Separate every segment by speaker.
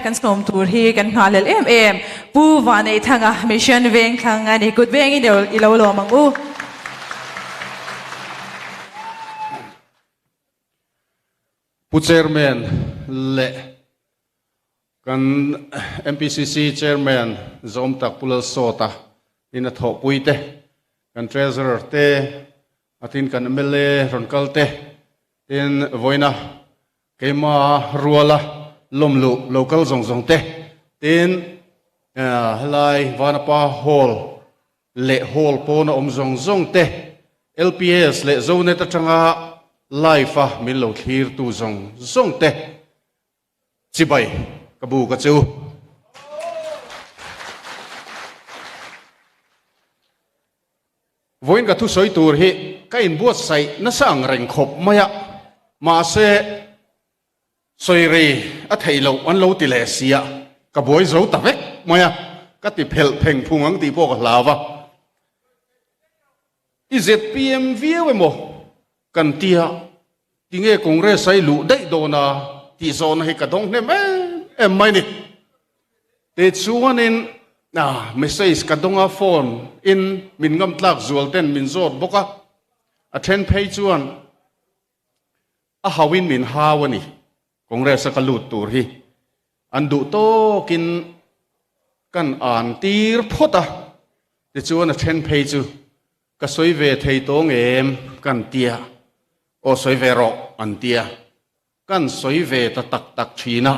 Speaker 1: Kan sawm tur hi kan nghahhlelh em em. Pu Vaneithanga Mission Vengthlang a ni. Kut vengin i lo lawm ang u.
Speaker 2: Pu Chairman leh kan MPCC Chairman Zawmtak Pu Lalsawta in a thawhpui te, kan Treasurer te, a tin kan mla rawn kal te, tin vawiina Keima ruala lawmluh lo kal zawng zawng te, tin helai Vanapa Hall leh Hall pawna awm zawng zawng te, LPS leh Zonet atanga live a min lo thlirtu zawng zawng te chibai ka bu ka chu. Vawiin ka thusawi tur hi ka inbuatsaih nasa ang reng khawp mai a, mahse sawi rei a theih loh an lo ti leh si a, ka buai zo ta vek mai a, ka ti phelh pheng phung ang tih pawh ka hlau a. I zpm viau emaw kan tia, tinge Congress a i luh daih dawn a tih zawhna hi ka dawng hnem em em mai ni. Tichuanin message ka dawng a, phone in min ngam tlak zual ten min zawt bawk a, a then phei chuan a hauin min hau a ni, Congress a ka lut tur hi an duh tawkin kan an tir phawt a, tichuan a then phei chu ka sawi ve thei tawng em kan tia, aw sawi ve rawh an tia, kan sawi ve ta tak tak thin a,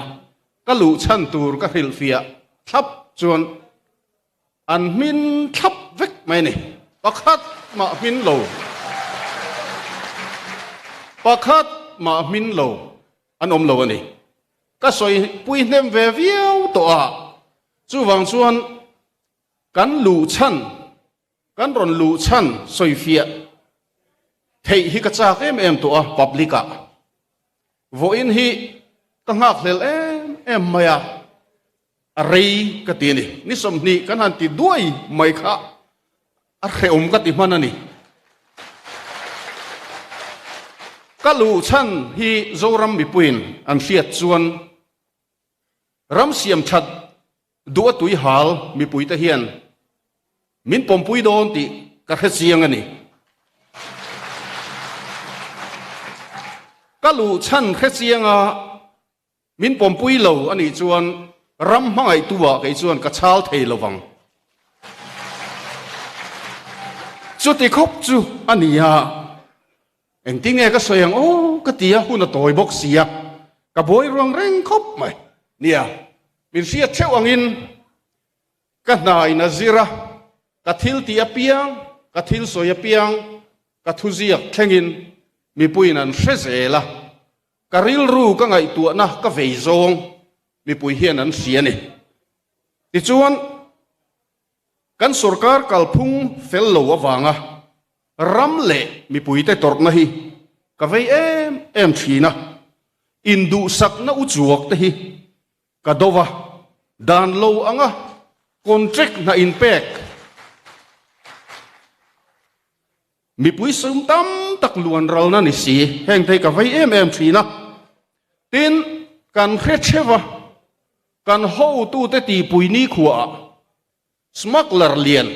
Speaker 2: ka luh chhan tur ka hrilhfiah thlap chuan An hmin thlap vek mai a ni. Pakhat mah hmin lo. Pakhat mah hmin lo an awm lo a ni. Ka sawi pui hnem ve viau tawh a, chuvang chuan kan luh chhan, kan rawn luh chhan sawifiah theih hi ka chak em em tawh a public ah. Vawiin hi ka nghakhlel em em mai a, a rei ka ti a ni. Ni 20 kan han ti duai mai kha a hrehawm ka ti hman a ni. Ka luh chhan hi Zoram mipuiin an hriat chuan ram siam that duh a tui hal mipuite hian min pawmpui dawn tih ka hre chiang a ni. Ka luh chhan hre chianga min pawmpui lo a nih chuan ram hmangaihtu ah kei chuan ka chhal thei lo vang. Chuti khawp chu a ni a, engtin nge ka sawi ang aw ka ti a, hun a tawi bawk si a, ka buai ruang reng khawp mai. Nia, min hriat theuh angin Ka hna in a zir a, ka thil tih apiang, ka thil sawi apiang, ka thuziak thlengin mipuiin an hre zel a, ka rilru ka ngaihtuahna ka vei zawng mipui hian an hria a ni. Tichuan, kan sorkar kalphung fel lo avanga ram leh mipuite tawrhna hi ka vei em em thin a, induhsakna uchuak te hi Ka do va, dan lo anga contract hna inpek mipui sum tam tak luan ralna ni si, heng te hi ka vei em em thin a. Tin, kan hre theuh a, kan hotute tihpui nikhuaah smuggler lian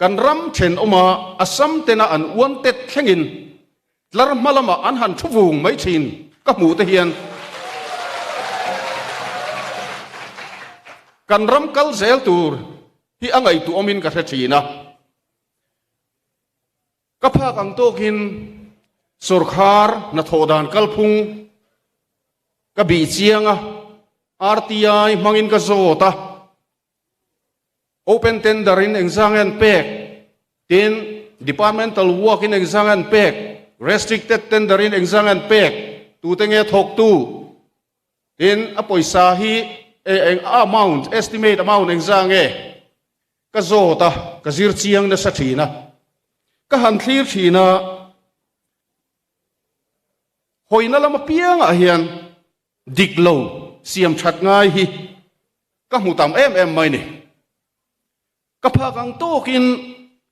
Speaker 2: kan ram thenawma Assam tena an uan tet thlengin tlar hma lamah an han thu vung mai thin ka hmuh te hian kan ram kal zel tur hi a ngaihtuahawmin ka hre thin a. Ka phak ang tawkin sawrkhar hnathawh dan kalphung ka bih chiang a, RTI hmangin ka zawt a. Open tender in engzang an pek, tin departmental work in engzang an pek, restricted tender in engzang an pek, tute nge thawktu, tin a pawisa hi eng amount, estimate amount engzang nge ka zawt a, ka zir chiang nasa thin a, ka han thlir thin a, hawina lam apiangah hian Dik lo siam that ngai hi ka hmu tam em em mai ni. Ka phak ang tawkin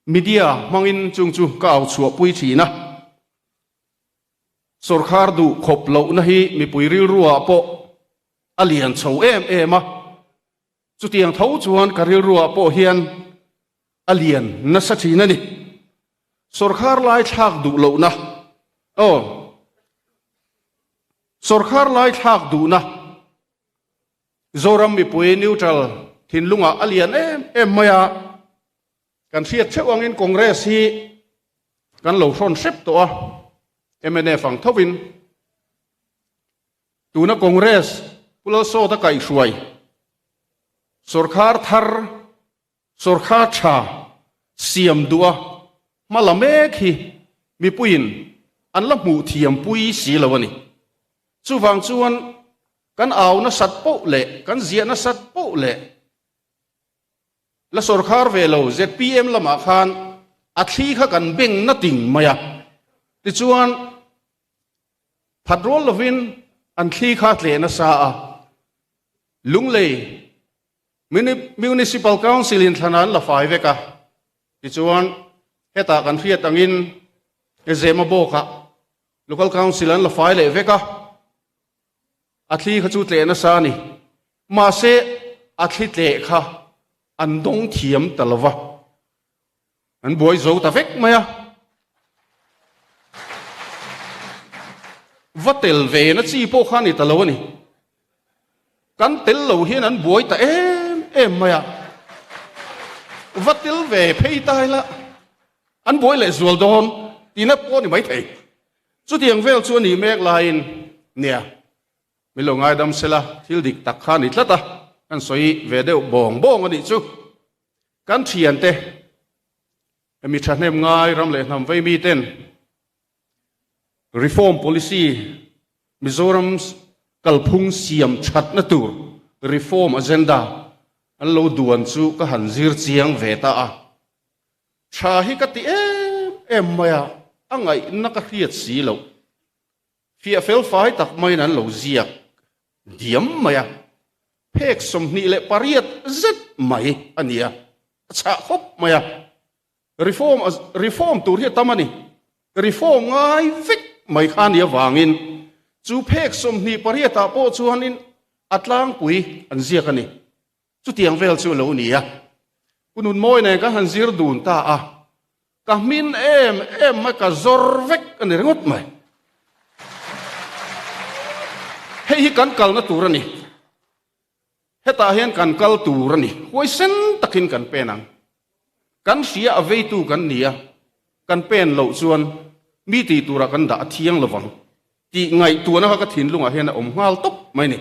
Speaker 2: media hmangin chung chu ka au chhuahpui thin a. Sawrkhar duh khawp lohna hi mipui rilruah pawh a lian chho em em a, chutiang tho chuan ka rilruah pawh hian a lian nasa thin a ni. Sawrkhar lai thlak duh lohna, aw, sawrkhar lai thlak duhna Zoram mipui neutral thinlungah a lian em em mai a, kan hriat theuh angin Congress hi kan lo hrawn hrep tawh a, mnf ang thovin. Tuna Congress Pu Lalsawta kaihhruai sawrkhar thar, sawrkhar tha siam duh a hma la mek hi mipuiin an la hmuh thiam pui si lo a ni. Chuvang chuan kan au nasat poh leh kan ziah nasat poh leh la sawrkhar ve lo zpm lamah khan a thli kha kan beng na ting mai a. Tichuan Phat rual lovin an thli kha tleh nasa a, Lunglei Municipal Council in thlan an la fai vek a, tichuan hetah kan hriat angin Zemabawkah Local Council an la fai leh vek a, a thli kha chu tleh nasa a ni. Mahse a thli tleh kha an dawng thiam ta lova. An buai zo ta vek mai a. Va tel ve na chi pawh kha a ni ta lo a ni. Kan tel lo hian an buai ta em em mai a. Va tel ve phei ta ila an buai leh zual dawn tihna pawh a ni maithei. Chutiang vel chu a nih mek laiin nia min lo ngaidam sela thil dik tak kha a ni tlat a, kan sawi ve deuh bawng bawng a nih chu. Kan thiante, mi thahnem ngai ram leh hnam vei miten Reform Policy, Mizoram kalphung siam thatna tur Reform Agenda an lo duan chu ka han zir chiang ve ta a. Tha hi ka ti em em mai a, a ngaihna ka hriat si loh. Fiah fel fai tak maiin an lo ziak diam mai a, phek 28 zet mai a ni a, a chhah khawp mai a. Reform reform tur hi a tam a ni. Reform ngai vek mai kha a nih avangin chu phek 28 ah pawh chuanin a tlangpui an ziak a ni. Chutiang vel chu a lo ni a, Pu Nunmawi nen kan han zir dun ta a, ka hmin em em mai, ka zawr vek a ni ringawt mai. Hei hi kan kalna tur a ni, hetah hian kan kal tur a ni, huaisen takin kan pen ang. Kan hria a veitu kan ni a, kan pen loh chuan mi tih turah kan dah a thiang lovang tih ngaihtuahna kha ka thinlungah hian a awm nghal tawp mai ni.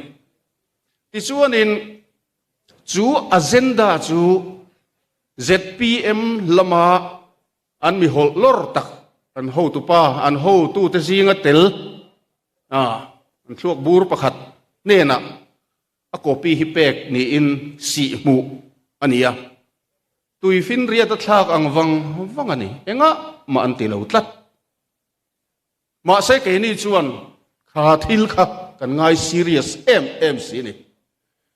Speaker 2: Tichuanin chu agenda chu zpm lama an mi hawlh lawr tak an hotupa, an hotute zinga tel an thluak bur pakhat hnenah a copy hi pek niin sih hmuh a ni a. Tuifinriat a thlak ang vang vang a ni. Engah mah an ti lo tlat. Mahse keini chuan kha thil kha kan ngai serious em em si a ni.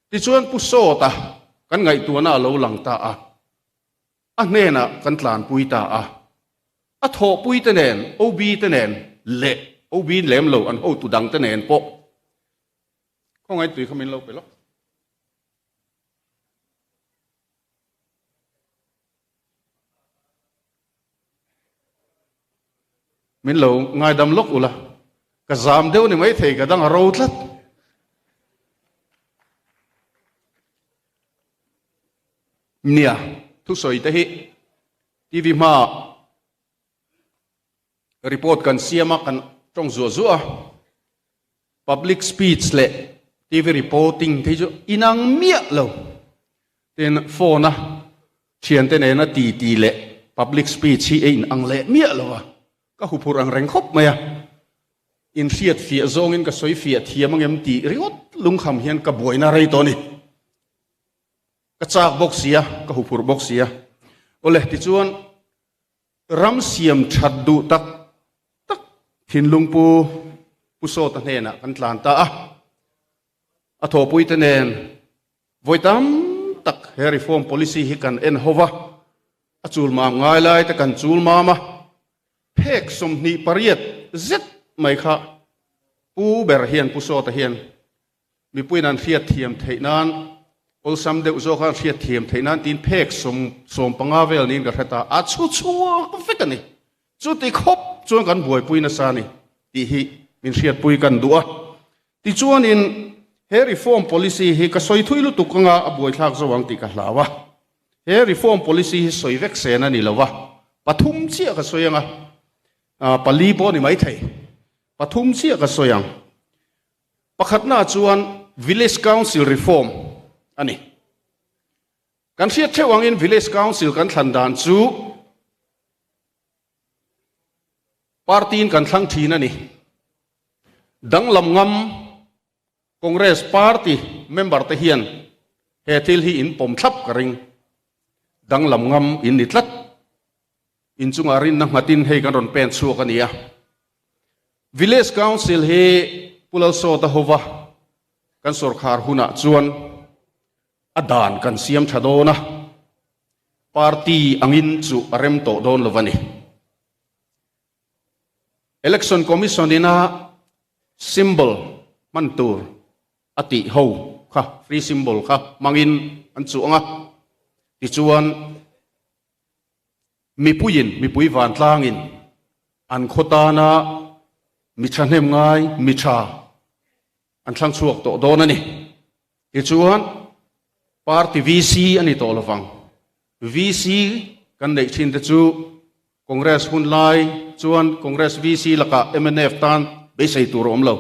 Speaker 2: Tichuan Pu Sawta kan ngaihtuahna a lo lang ta a, a hnenah kan tlanpui ta a. A thawhpui te nen, OB te nen leh OB lem lo an hotu dang te nen pawh khawngaih tui kha min lo pe lawk. Min lo ngaidam lawk ula, ka zam deuh ni maithei ka dang a ro tlat. Nia, thusawi te hi TV hmaah report kan siam a, kan tawng zuah zuah a. Public speech leh TV reporting te hi chu inang miah lo. Tin, phone a thiante nena titi leh public speech hi a inang leh miah lo a, ka huphurh ang reng khawp mai a. Inhriat fiah zawngin ka sawi fiah thiam angem tih ringawt lungkham hian ka buaina rei tawh a ni. Ka chak bawk sia, ka huphurh bawk sia. Awle, tichuan Ram siam that duh tak tak thinlung pu Pu Sawta hnenah kan tlan ta a. A thawhpuite nen vawi tam tak he reform policy hi kan en ho va, a chul mam ngai lai te kan chul mam a, phek 28 zet mai kha Pu ber hian Pu Sawta hian. Mipuiin an hriatthiam theih nan, awlsam deuh zawka an hriatthiam theih nan tiin phek 15 vel niin ka hre ta, a chhu chhuak vek a ni. Chuti khawp chuan kan buaipui nasa a ni tih hi min hriatpui kan duh a. Tichuanin he reform policy hi ka sawi thui lutuk anga a buaithlak zo ang tih ka hlau a. He reform policy hi sawi vek sen a ni lo a, pathum chiah ka sawi anga, pali pawh a ni maithei, pathum chiah ka sawi ang. Pakhatna chuan Village Council Reform a ni. Kan hriat theuh angin Village Council kan thlan dan chu Party-in kan thlang thin a ni. Danglam ngam Congress Party member te hian he thil hi in pawm thlap ka ring. Danglam ngam in ni tlat. Inchungah rinna nghatin hei kan rawn pen chhuak a ni a. Village Council hi Pu Lalsawta hova kan sawrkhar hunah chuan a dan kan siam tha dawn a, party angin chu a rem tawh dawn lo a ni. Election Commission ina symbol hman tur a tih ho kha, free symbol kha hmangin an chuh ang a, tichuan Mipuiin, mipui vantlangin an khaw tana mi thahnem ngai, mi tha an thlang chhuak tawh dawn a ni. Tichuan, party VC a ni tawh lovang. VC kan neih thin te chu Congress hun lai chuan Congress VC lakah mnf tan beisei tur a awm lo.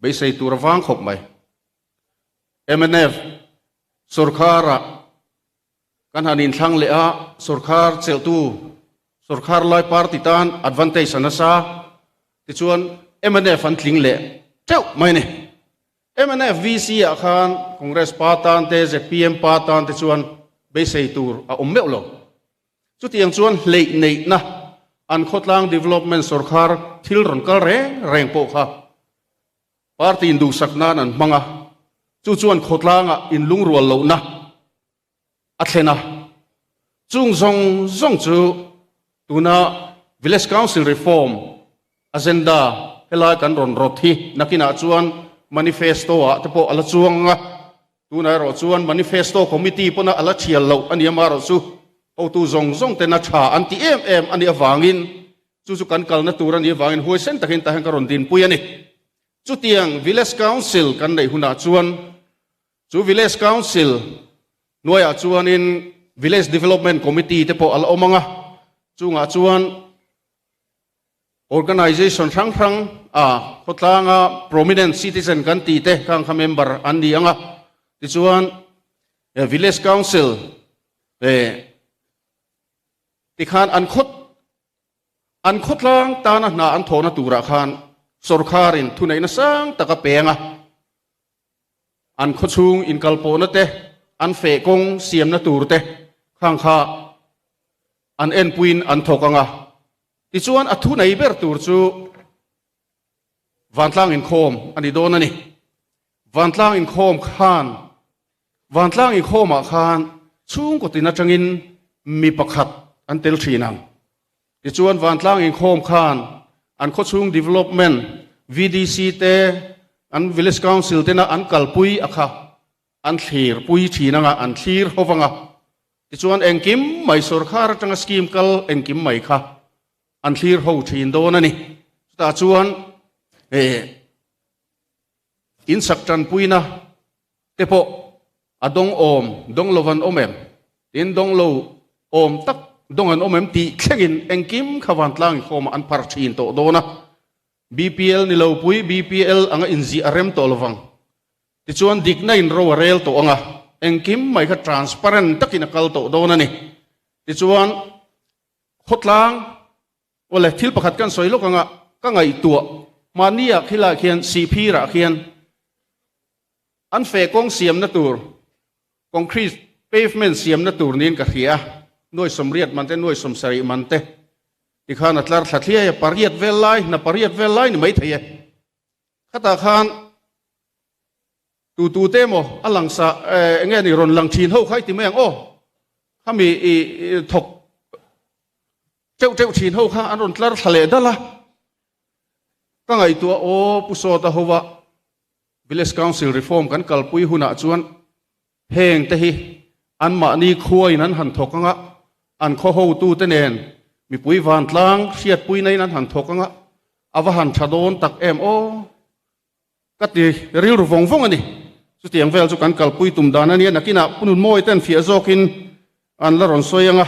Speaker 2: Beisei tur a vang khawp mai. Mnf sorkharah Kan han inthlang leh a, sorkar chelhtu, sorkar lai party tan advantage a nasa. Tichuan mnf an tling leh teuh mai a ni. Mnf VC ah khan Congress pa tan te, zpm pa tan te chuan beisei tur a awm meuh lo. Chutiang chuan hleih neihna an khawtlang development sorkar thil rawn kal reng reng pawh kha party induhsak nan an hmang a, chu chuan khawtlangah inlungrual lohna a thlen a, chung zawng zawng chu tuna Village Council Reform agenda helai kan rawn rawt hi nakinah chuan manifesto ah te pawh a la chuang ang a, tunah erawh chuan manifesto committee pawna a la thial loh a ni amaherawh chu hotu zawng zawng tena tha an ti em em a nih avangin chu chu kan kalna tur a nih avangin huaisen takin tah hian ka rawn dinpui a ni. Chutiang Village Council kan neih hunah chuan Chu Village Council hnuaiah chuanin Village Development Committee te pawh a la awm ang a, chungah chuan organisation hrang hrang a khawtlanga prominent citizen kan tih te khang kha member an ni ang a, tichuan Village Council tikhan an khaw an khawtlang tana hna an thawhna turah khan sorkharin thuneihna sang tak a peng a. An khawchhung inkalpawhna te, an feh kawng siamna tur te khang kha an enpuiin an thawk ang a. Tichuan a thu nei ber tur chu vantlang inkhawm a ni dawn a ni. Vantlang inkhawm khan vantlang inkhawmah khan chhungkaw tin atangin mi pakhat an tel thin ang. Tichuan vantlang inkhawm khan an khawchhung development, VDC te, an Village Council tena an kalpui a kha an thlir pui thin anga, an thlir ho vanga. Tichuan engkim mai sorkar atanga scheme kal engkim mai kha an thlir ho thin dawn a ni. Chutah chuan insak tanpuina te pawh a dawng awm, dawng lo an awm em? Tin, dawng lo awm tak dawng an awm em tih thlengin engkim kha vantlang inkhawmah an phar thin tawh dawn a. BPL ni lo pui, BPL anga inziah a rem tawh lovang. Tichuan dikna in ro a rel tawh ang a, engkim mai kha transparent takin a kal tawh dawn a ni. Tichuan khawtlang Awle, thil pakhat kan sawi lawk anga ka ngaihtuah mahniah khilaiah khian Sihphirah khian an feh kawng siamna tur concrete pavement siamna tur niin ka hria a, nuai 80 man te nuai 70 man te tikhan a tlar thla thliai a, pariat vel lai, hna pariat vel lai ni maithei e. Khatah khan tu tu te emaw a langsa eng nge ni rawn lang thin ho kha i ti mai ang aw, khami i thawk Teuh teuh thin ho kha an rawn tlar thla leh dal a, ka ngaihtuah aw Pu Sawta hova Village Council Reform kan kalpui hunah chuan heng te hi anmahni khuain an han thawk anga, an khaw hotute nen mipui vantlang hriatpuina in an han thawk anga, a va han tha dawn tak em aw! Ka ti rilru vawng vawng a ni. Chutiang vel chu kan kalpui tum dan a nia, nakinah Pu Nunmawi ten fiah zawkin an la rawn sawi ang a,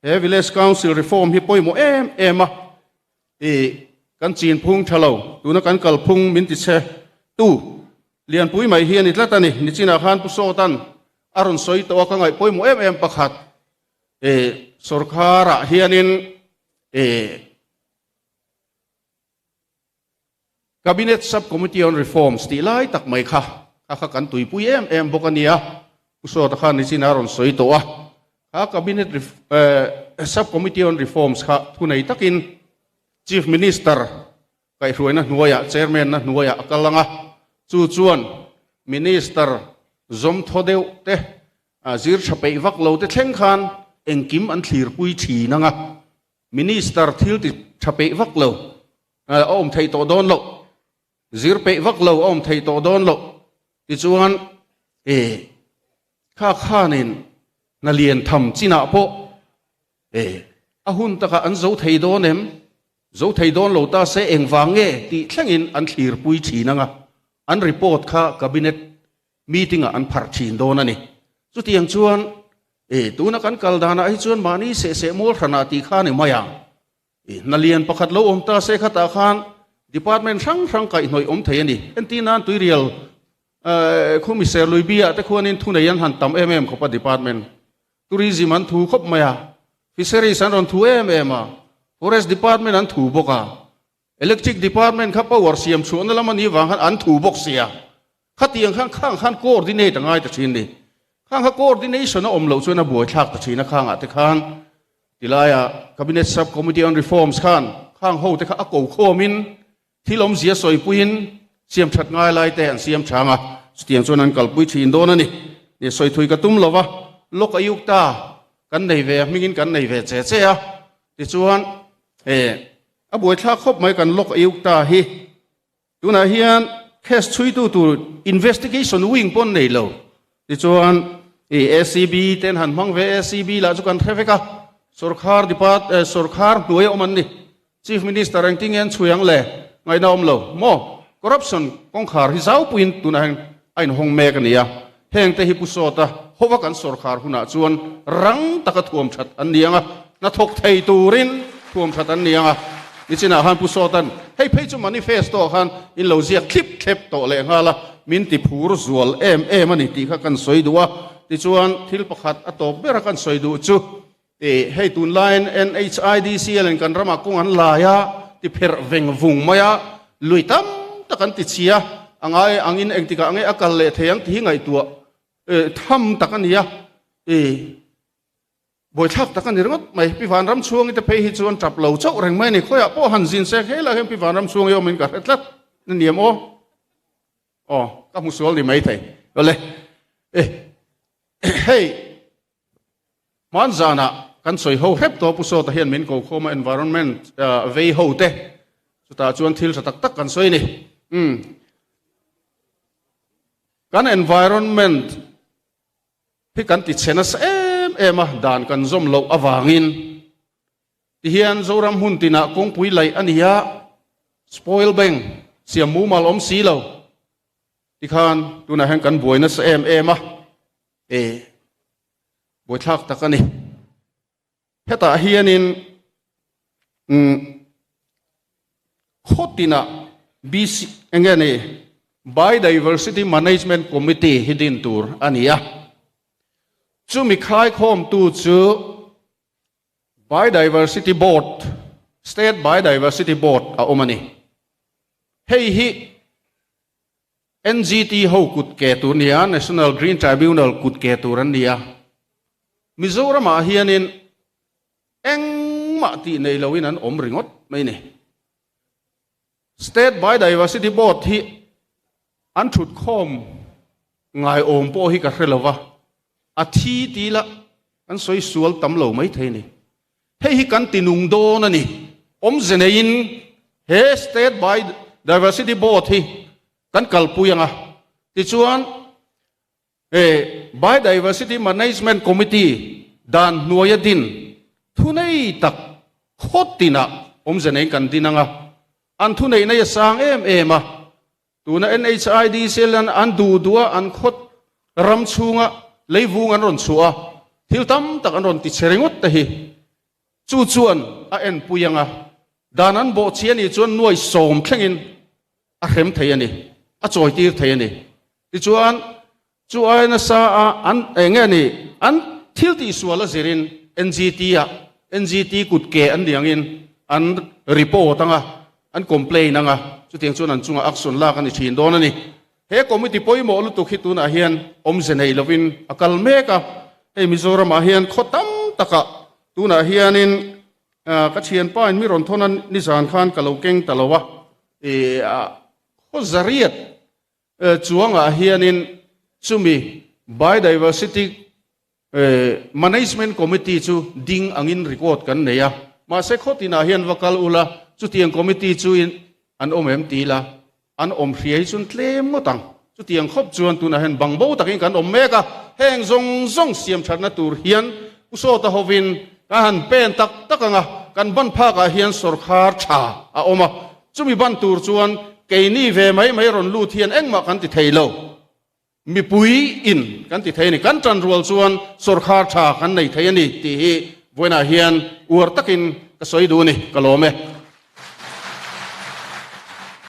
Speaker 2: he Village Council Reform hi pawimawh em em a, i kan chin phung tha lo, tuna kan kalphung min ti chhe tu lianpui mai hi a ni tlat a ni. Nichinah khan Pu Sawtan a rawn sawi tawh a, ka ngaih pawimawh em em pakhat, i sorkarah hianin i Cabinet Sub-Committee on Reforms tih lai tak mai kha kha kha kan tuipui em em bawk a nia, Pu Sawta khan nichin a rawn sawi tawh a, kha Cabinet Sub-Committee on Reforms kha thunei takin Chief Minister kaihhruaina hnuaiah, Chairman-na hnuaiah a kal ang a, chu chuan Minister zawmthaw deuh te, zir tha peih vak lo te thleng khan engkim an thlirpui thin ang a. Minister thil ti tha peih vak lo a awm theih tawh dawn loh, zir peih vak lo a awm theih tawh dawn loh tichuan e kha khanin hna lian tham chinah pawh e a hun takah an zo thei dawn em, zo thei dawn lo ta se engvang nge tih thlengin an thlirpui thin ang a, an report kha cabinet meeting ah an pharh thin dawn a ni. Chutiang chuan e tuna kan kal danah hi chuan mahni seh seh mual hranah tih kha a ni mai ang. E hna lian pakhat lo awm ta se khatah khan department hrang hrang kaihhnawih awm thei a ni. Entir nan tuirial khumi serlui biah te khuanin thunei an han tam em em khawp a department. Tourism an thu khawp mai a, fisheries an rawn thu em em a, forest department an thu bawk a. Electric department kha power siam chhuahna lam a nih vang khan an thu bawk sia. Khatiang khan khang khan coordinate a ngai ta thin ni. Khang kha coordination a awm loh chuan a buaithlak ta thin a khangah te khan tilaia Cabinet Sub Committee on Reforms khan khang ho te kha a ko khawmin thil awmzia sawipuiin siam that ngai lai te an siam chang a, chutiang chuan an kalpui thin dawn a ni. Ni sawi thui ka tum lova Lok Ayukta kan nei ve a hmingin kan nei ve che che a tichuan eh A buaithlak khawp mai kan Lok Ayukta hi. Tunah hian case chhuitu tur investigation wing pawn nei lo. Tichuan i ACB ten han hmang ve ACB lah chu kan hre vek a. Sorkhar depart sorkhar hnuai a awm an ni. Chief Minister engtin nge an chhui ang le? Ngaihna awm lo maw? Corruption kawngkhar hi zaupuiin tunah hian a inhawng mek a ni a. Hengte hi Pu Sawta hova kan sorkhar hunah chuan rang taka thuam that an ni ang a, hnathawk thei turin thuam that an ni ang a. Nichinah khan Pu Sawta'n hei phei chu manifesto ah khan in lo ziak thlip thlep tawh leh nghal a, min ti phur zual em em a ni tih kha kan sawi duh a. Tichuan thil pakhat a tawp bera kan sawi duh chu ih hei tunlaiin NHIDCL in kan ramah kawng an lai a, ti pherh veng vung mai a, lui tam tak an ti chhia, a ngai angin engtikah nge a kal leh thei ang tih hi ngaihtuah tham tak a ni a, ih buaithlak tak a ni ringawt mai. Pi Vanramchhuangi te phei hi chuan tap lo chauh reng mai a ni, khawiah pawh han zin se hei lah hian Pi Vanramchhuangi awmin ka hre tlat a ni em aw? Aw, ka hmu sual ni maithei. Awle, eh hei. Hman zanah kan sawi ho hrep tawh Pu Sawta hian min ko khawm a environment vei ho te chutah chuan thil tha tak tak kan sawi a ni. Umm kan environment hi kan ti chhe nasa em em a dan kan zawm loh avangin tihian Zoram hmun tinah kawngpui laih a ni a, spoil bank siam mumal awm si lo tikhan tunah hian kan buai nasa em em a. E, buaithlak tak a ni. Hetah hianin umm khawtinah BC enge ni Biodiversity Management Committee hi din tur a ni a. Chumi khaikhawmtu chu Biodiversity Board, State Biodiversity Board a awm a ni. Hei hi NGT ho kut ke tur nia, National Green Tribunal kut ke tur an nia. Mizoramah hianin engmah tih nei loin an awm ringawt mai ni. State Biodiversity Board hi an thut khawm ngaiawm pawh hi ka hre lo va, a thi ti ila kan sawi sual tam lo mai thei ni. Hei hi kan ti nung dawn a ni. Awmze neiin he State Biodiversity Board hi kan kalpui ang a. Tichuan, he Biodiversity Management Committee dan hnuaia din thunei tak khaw tinah awmze neiin kan din ang a, an thuneihna hi a sang em em a. Tuna NHIDC hian an duh duh a, an khaw ram chhunga leivung an rawn chhuah a, thil tam tak an rawn ti che ringawt te hi chu chuan a enpui ang a, dan an bawh chi a nih chuan nuai sawm thlengin a hrem thei a ni, a chawitir thei a ni. Tichuan, chu ai nasa a an eng nge ni, an thil tihsual a zirin NGT ah, NGT kut ke an ni angin an report ang a, an complain ang a, chutiang chuan an chungah action lak a ni thin dawn a ni. He committee pawimawh lutuk hi tunah hian awmze nei lovin a kal mek a, hei Mizoramah hian khaw tam takah tunah hianin Ka thianpa in mi rawn thawn a nizan khan ka lo keng ta lo a, i khaw zariat chuangah hianin chumi Biodiversity Management Committee chu ding angin record kan nei a, mahse khaw tinah hian va kal ula chutiang committee chu in an awm em ti ila An awm hria hi chuan tlem ngawt ang. Chutiang khawp chuan tunah hian bang bo takin kan awm mek a, heng zawng zawng siam thatna tur hian Pu Sawta hovin kan han pen tak tak ang a, kan ban phakah hian sawrkhar tha a awm a, chumi ban tur chuan keini ve mai mai rawn lut hian engmah kan ti thei lo. Mipui in kan ti thei a ni, kan tan rual chuan sawrkhar tha kan nei thei a ni tih hi vawiinah hian uar takin ka sawi duh a ni, ka lawm e.